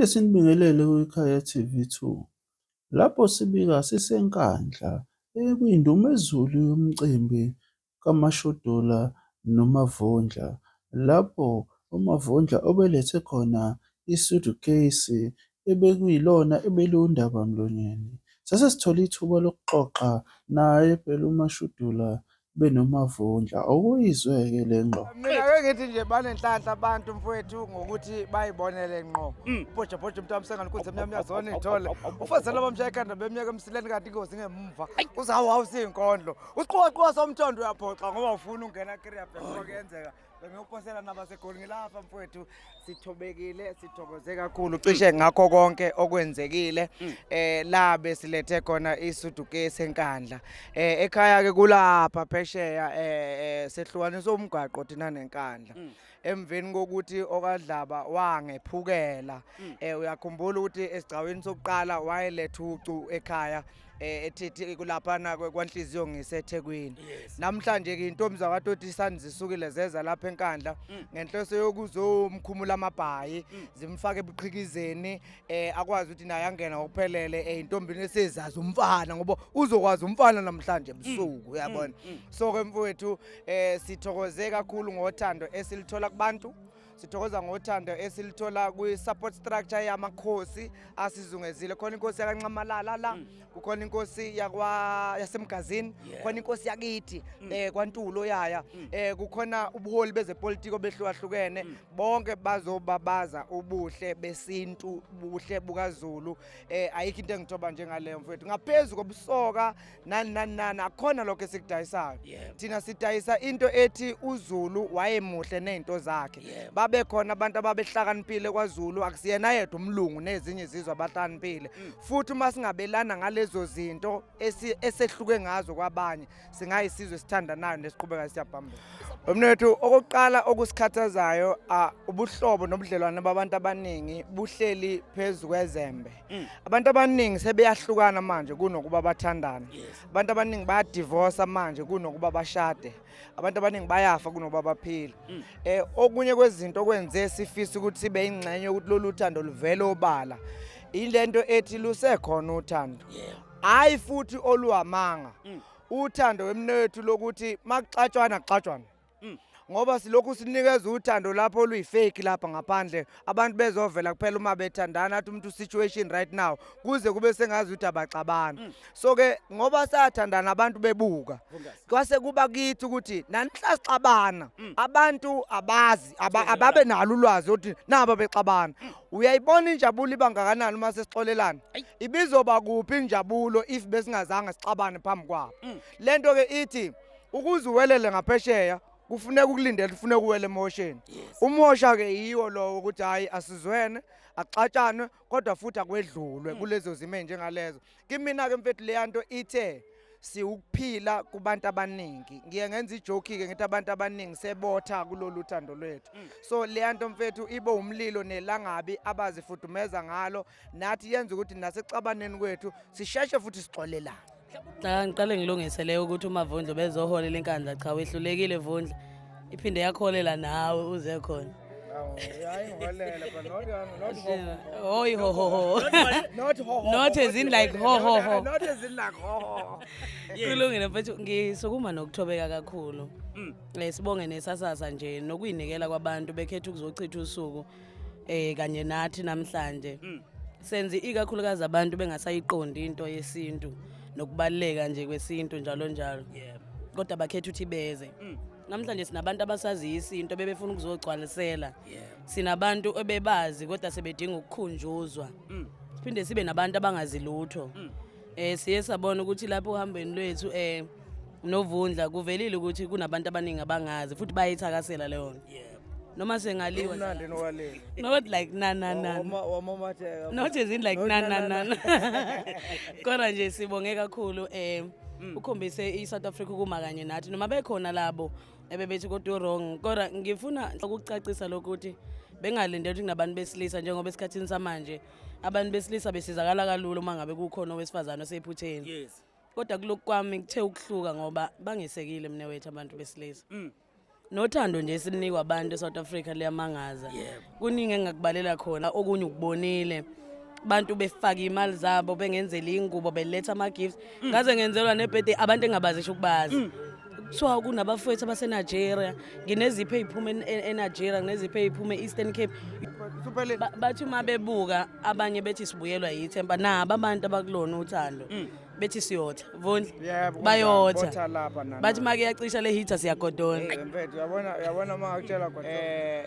Siphinde sinibingelele kwiKhaya TV 2, lapho sibika siseNkandla ekwindumezulu yomcimbi kaMashodula noMavundla, lapho uMavundla obelethe khona isutukesi ebekuyilona ebeliwundabamlonyeni. Sase sithola ithuba lokuxoxa naye phela uMashudula benoMavundla. Awuyizwe-ke le ngxoxo. Mina ke ngithi nje banenhlanhla abantu mfowethu ngokuthi bayibonele ngqo. Bhoja bhoja umntu wamsengane kuze emnyama yazona ithole. Ufazela bamshaya ekhanda bemnyaka emsileni kanti ingozi ngemumva. Uzawu hawu siyinkondlo. Usiqoqoqa somthondo uyaphoxa ngoba ufuna ungena career before kuyenzeka. Bengiyoposela nabaseGoli ngilapha mfowethu sithobekile sithokoze kakhulu cishe ngakho konke okwenzekile la besilethe khona isudukesi eNkandla. Ekhaya ke kulapha phesheya sehlukaniswe umgwaqo thina neNkandla. Emveni kokuthi okaDlaba wangephukela uyakhumbula ukuthi esigcawini sokuqala wayeletha ucu ekhaya ethithi kulaphana kwanhliziyo ngiseThekwini. Namhlanje ke intombi zakwaTotisani zisukile zeza lapha eNkandla ngenhloso yokuzomkhumula amabhayi zimfake ebuqhikizeni akwazi ukuthi naye angena ngokuphelele intombini esezazi umfana ngoba uzokwazi umfana namhlanje ebusuku uyabona. So ke mfowethu sithokoze kakhulu ngothando esilithola kubantu. Sithokoza ngothando esilithola kwi-support structure yamakhosi asizungezile. Khona inkosi yakaNxamalala la, kukhona inkosi yakwa yaseMgazini, khona inkosi yakithi kwaNtulo yaya, kukhona ubuholi bezepolitiki obehlukahlukene. Bonke bazobabaza ubuhle besintu, ubuhle bukaZulu. Ayikho into engithoba njengaleyo mfowethu. Ngaphezulu kobusoka nani nani nani akukhona lokho esikudayisayo. Thina sidayisa into ethi uZulu wayemuhle nezinto zakhe. Babe khona abantu ababehlakaniphile kwaZulu, akusiyena yedwa umlungu nezinye izizwe abahlakaniphile. Futhi uma singabelana ngalezo zinto esehluke ngazo kwabanye, singayisizwe esithandanayo nesiqhubeka siya phambili. Mnethu, okokuqala okusikhathazayo ubuhlobo nobudlelwane babantu abaningi buhleli phezu kwezembe. Abantu abaningi sebeyahlukana manje kunokuba bathandane. Abantu abaningi bayadivorce manje kunokuba bashade. Abantu abaningi bayafa kunokuba baphile. Okunye kwezinto okwenze sifisa ukuthi sibe ingxenye ukuthi lolu thando luvele obala, ilento ethi lusekhona uthando. Hayi futhi oluwamanga. Uthando wemnethu lokuthi makuxatshwana kuxatshwana. Ngoba silokhu sinikeza uthando lapho oluyifake lapha ngaphandle, abantu bezovela kuphela uma bethandana, athi umuntu situation right now kuze kube sengazi ukuthi abaxabana. So ke ngoba sayathandana abantu bebuka, kwase kuba kithi ukuthi nanhla sixabana abantu abazi ababe nalo ulwazi ukuthi naba bexabana. Uyayibona injabulo iba ngakanani uma sesixolelana? Ibizoba kuphi injabulo if besingazange sixabane phambi kwabo? Lento ke ithi ukuze uwelele ngaphesheya kufuneka ukulindela, kufuneka uwele emosheni. Umosha ke yiwo lowo ukuthi hayi asizwene, axatshanwe kodwa futhi akwedlulwe kulezo zimo njengalezo. Kimina ke mfethu leya nto ithe siwukuphila kubantu abaningi. Ngiye ngenza ijoke ke ngithi abantu abaningi sebotha kulolu thando lwethu. So leya nto mfethu ibe umlilo nelangabi abazifudumeza ngalo, nathi yenza ukuthi nasexabaneni kwethu sisheshe futhi sixolelane. Cha, ngiqale ngilungisele ukuthi uMavundla bezoholela iNkandla. Cha, wehlulekile Vundla, iphinde yakholela nawe uze khona. Oy ho ho ho. Not ho ho. Not as in like ho ho ho. Not as in like ho ho. Kulungile mfethu, ngisukuma nokuthobeka kakhulu. Sibonge nesasasa nje nokuyinikela kwabantu bekhetha ukuzochitha usuku kanye nathi namhlanje. Senze ikakhulukazi abantu bengasayiqondi into yesintu nokubaluleka nje kwesintu njalo njalo. Kodwa bakhetha ukuthi beze. Namhlanje sinabantu abasaziyo isintu bebefuna ukuzogcwalisela. Sinabantu ebebazi kodwa sebedinga ukukhunjuzwa. Siphinde sibe nabantu abangazi lutho. Siye sabona ukuthi lapho uhambeni lwethu noVundla kuvelile ukuthi kunabantu abaningi abangazi futhi bayithakasela leyo nto. Noma sengaliwa. Umnandi nowaleli. Not like na na na. Wamamatheka. Not as in like na na na. Kodwa nje sibonge kakhulu ukhombise iSouth Africa ukuma kanye nathi noma bekhona labo ebebethi kodwa wrong, kodwa ngifuna ukucacisa lokuthi bengalindele ukuthi kunabantu besilisa, njengoba esikhathini samanje abantu besilisa besizakala kalula uma ngabe kukhona owesifazane osephutheni. Kodwa kulokhu kwami kuthe ukuhluka ngoba bangesekile mina wethu abantu besilisa. Nothando nje esinikwa abantu eSouth Africa liyamangaza. Kuningi engingakubalela khona okunye ukubonile. Abantu befaka imali zabo bengenzela ingubo beletha ama gifts. Ngaze ngenzelwa nebirthday abantu engabazisho ukubazi. Kuthiwa kunabafowethu abaseNigeria, nginezipho eziphuma eNigeria, nginezipho eziphuma e-Eastern Cape. Suphelile. Bathi uma bebuka abanye bethi sibuyelwa yithemba nabo abantu abakulona uthando. Bethi siyotha vundla. Yebo, kunjalo. Bayotha. Botha lapha nana. Bathi uma kuyacisha le heater siyagodola. Mfethu uyabona uma ngakutshela kodwa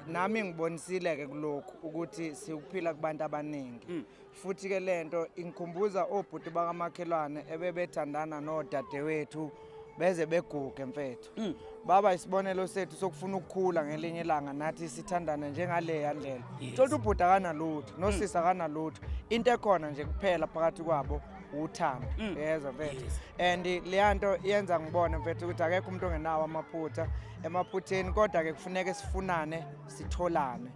nami ngibonisile ke kulokhu ukuthi sikuphila kubantu abaningi. Futhi ke lento ingikhumbuza obhuti bakamakhelwane ebebethandana nodadewethu beze beguge mfethu. Baba isibonelo sethu sokufuna ukukhula ngelinye ilanga nathi sithandane njengaleya ndlela. Thola ubhuti akanalutho nosisi akanalutho. Into ekhona nje kuphela phakathi kwabo uthando. Yezwa mfethu. And leya nto yenza ngibone mfethu ukuthi akekho umuntu ongenawo amaphutha emaphutheni kodwa ke kufuneka sifunane sitholane.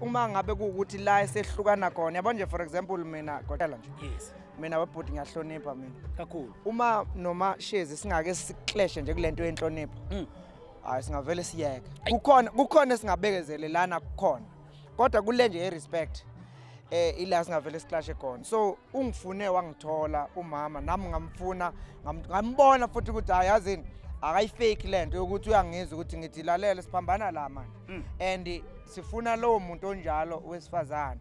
Uma ngabe kuwukuthi la esehlukana khona yabo nje for example mina kodwa nje. Mina webhuti ngiyahlonipha mina. Kakhulu. Uma noma shezi singake siclashe nje kulento yenhlonipho. Hayi singavele siyeke. Kukhona esingabekezelelana kukhona. Kodwa kule nje respect ila singavele siclashe khona. So ungifune wangithola umama nami ngamfuna ngambona futhi ukuthi hayi yazini akayifake lento yokuthi uyangizwa ukuthi ngithi lalela siphambana la manje. And sifuna lowo muntu onjalo wesifazane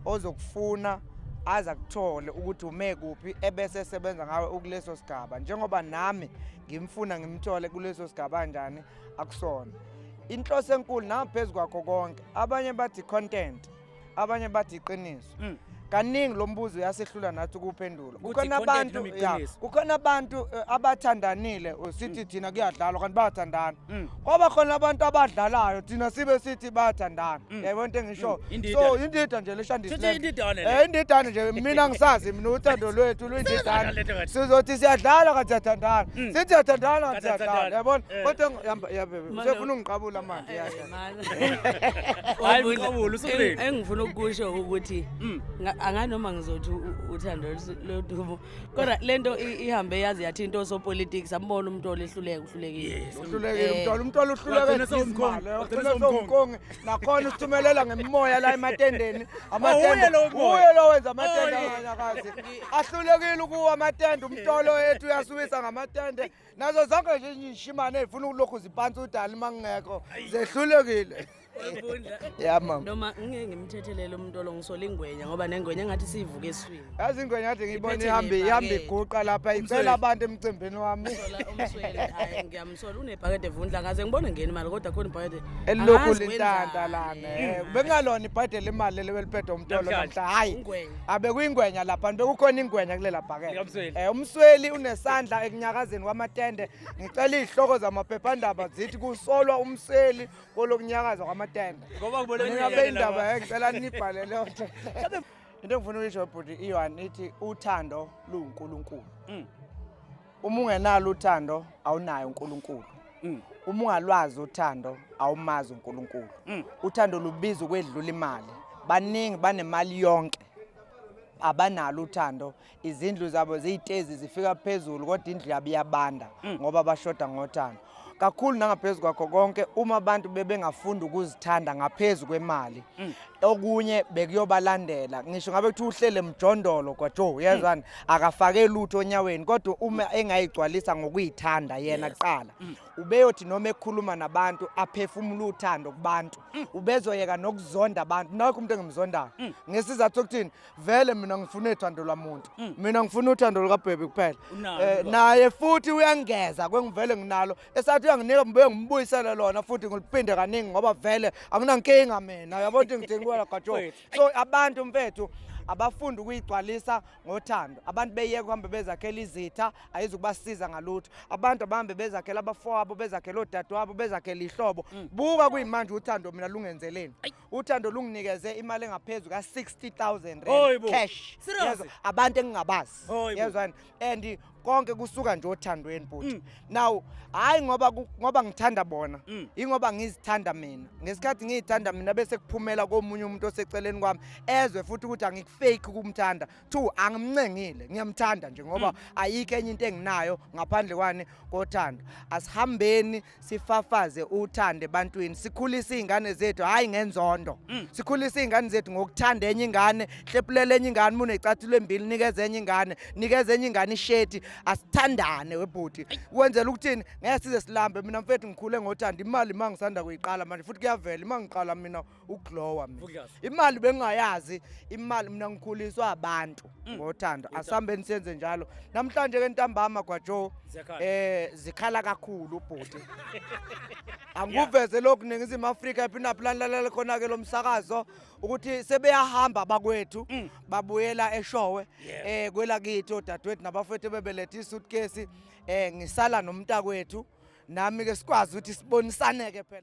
ozokufuna aza kuthole ukuthi ume kuphi ebese esebenza ngawe ukuleso sigaba njengoba nami ngimfuna ngimthole kuleso sigaba kanjani akusona. Inhloso enkulu nangaphezu kwakho konke abanye bathi content abanye bathi iqiniso. Kaningi lo mbuzo uyasehlula nathi ukuphendula. Ukuthi Kukhona i-content abantu, noma ya, iqiniso? kukhona abantu abathandanile sithi thina kuyadlalwa kanti bayathandana. Kwaba khona abantu abadlalayo thina sibe sithi bayathandana. Yayibona into engisho. Indidane. So indida nje leshandisi. Shuthi indidane le. Indidane nje mina ngisazi mina uthando lwethu luyindidane. Siyadlala lento ngathi. Sizothi siyadlala kanti siyathandana. Sithi siyathandana kanti Kanti siyadlala. siyathandana. Yabona? Kodwa yamba, ya, baby, Manje- usefuna ungiqabula manje. Ya, ya. Hayi, mqabule, usukuleni. Engifuna ukusho ukuthi anganoma ngizothi uthando lodumo kodwa lento ihambe yazi yathi into osopolitics ambona umuntu olehluleka uhlulekile. Uhlulekile umntwana, umntwana uhluleke Wagcina sewumkhongi, izimali, wagcina wagcina sewumkhongi. sewumkhongi. Nakhona usithumelela ngemimoya la ematendeni. Uye Amatende. lo moya. Uye lo wenza amatende Oh, anganyakazi. Ahlulekile ukuwa amatende, umtolo wethu uyasuwisa ngamatende. Nazo zonke nje izishimane ezifuna ukulokhu ziphansi udali mangekho. Zehlulekile. Wevundla. Ya mama. Noma ngeke ngimthethelele umuntu lo ngisola ingwenya ngoba nengwenya engathi sivuke eswini. Yazi ingwenya kade ngiyibona Iphethe ihambe ihambe nebhakede. iguqa lapha icela Umsweli. abantu emcimbini wami. Sola umsweli hayi ngiyamsola unebhakede evundla ngaze ngibone ngena imali kodwa khona ibhakede. Elilokhu Angazi lintanta wenzani. lana. Bekungalona ibhayibheli lemali leli beliphethe umtolo Namhlanje. namhla. Hayi. Ingwenya. Abekuyingwenya lapha bekukhona ingwenya kulela bhakede. Likamsweli. Umsweli unesandla ekunyakazeni kwamatende. Ngicela izihloko zamaphephandaba zithi kusolwa umsweli kolokunyakaza kwamatende. Ngoba ngibone Mina kunyakazela beyindaba lapha. ngicela nibhale leyo nto. Into engifuna ukuyisho bhuti i-one ithi uthando luwuNkulunkulu. Uma ungenalo uthando awunayo uNkulunkulu. Uma ungalwazi uthando awumazi uNkulunkulu. Uthando lubiza ukwedlula imali. Baningi banemali yonke abanalo uthando, izindlu zabo ziyitezi zifika phezulu kodwa indlu yabo iyabanda ngoba bashoda ngothando kakhulu. Nangaphezu kwakho konke uma abantu bebengafunda ukuzithanda ngaphezu kwemali okunye bekuyobalandela. Ngisho ngabe kuthiwa uhlele mjondolo kwaJoe uyezwani akafake lutho onyaweni kodwa uma engayigcwalisa ngokuyithanda yena kuqala ubeyothi noma ekhuluma nabantu aphefumula uthando kubantu ubezoyeka nokuzonda abantu. Nakho umuntu engimzondayo ngesizathu sokuthini vele mina ngifuna uthando lwamuntu, mina ngifuna uthando lukaBhebhe kuphela. Unalo ulwazi. Naye futhi uyangeza kwengivele nginalo esathi uyanginika ngibuye ngibuyisele lona futhi ngiliphinde kaningi ngoba vele anginankinga mina uyabona ukuthi ngidinga kuwela gajo. Mfethu. So abantu mfethu abafunda ukuyigcwalisa ngothando, abantu beyeke kuhambe bezakhela izitha ayizukubasiza ngalutho. Abantu abahambe bezakhela abafowabo, bezakhela odadewabo, bezakhela ihlobo. Buka kuyimanje uthando mina lungenzeleni, uthando lunginikeze imali engaphezu ka-60,000 rand Hoyibo. cash. Serious? Yezwa, abantu engingabazi. Hoyibo. Yezwani, and Konke kusuka nje othandweni bhuti. Now hayi ngoba ngoba ngithanda bona, ingoba ngizithanda mina. Ngesikhathi ngiyithanda mina bese kuphumela komunye umuntu oseceleni kwami ezwe futhi ukuthi angikufake ukumthanda. Two, angimncengile, ngiyamthanda nje ngoba ayikho enye into enginayo ngaphandle kwani kothando. Asihambeni sifafaze uthando ebantwini, sikhulise izingane zethu hayi ngenzondo. Sikhulise izingane zethu ngokuthanda enye ingane, hlephulela enye ingane uma unecathulo embili nikeze enye ingane, nikeze enye ingane isheti. Asithandane webhuti. Wenzela ukuthini? Ngeke size silambe. Mina mfethu ngikhule ngothando. Imali uma ngisanda kuyiqala manje futhi kuyavela uma ngiqala mina ukuglowa mina. Vuklas. Imali bengingayazi, imali mina ngikhuliswa abantu ngothando. Asihambeni senze njalo. Namhlanje ke ntambama gwajo Ziyakhala. Zikhala kakhulu ubhuti. Angikuveze lokhu Ningizimu Afrika ephinaphi lalela khona ke lo msakazo ukuthi sebeyahamba bakwethu babuyela eShowe kwelakithi odadewethu nabafethu bebelethe isuitcase, ngisala nomntakwethu nami ke sikwazi ukuthi sibonisaneke phela.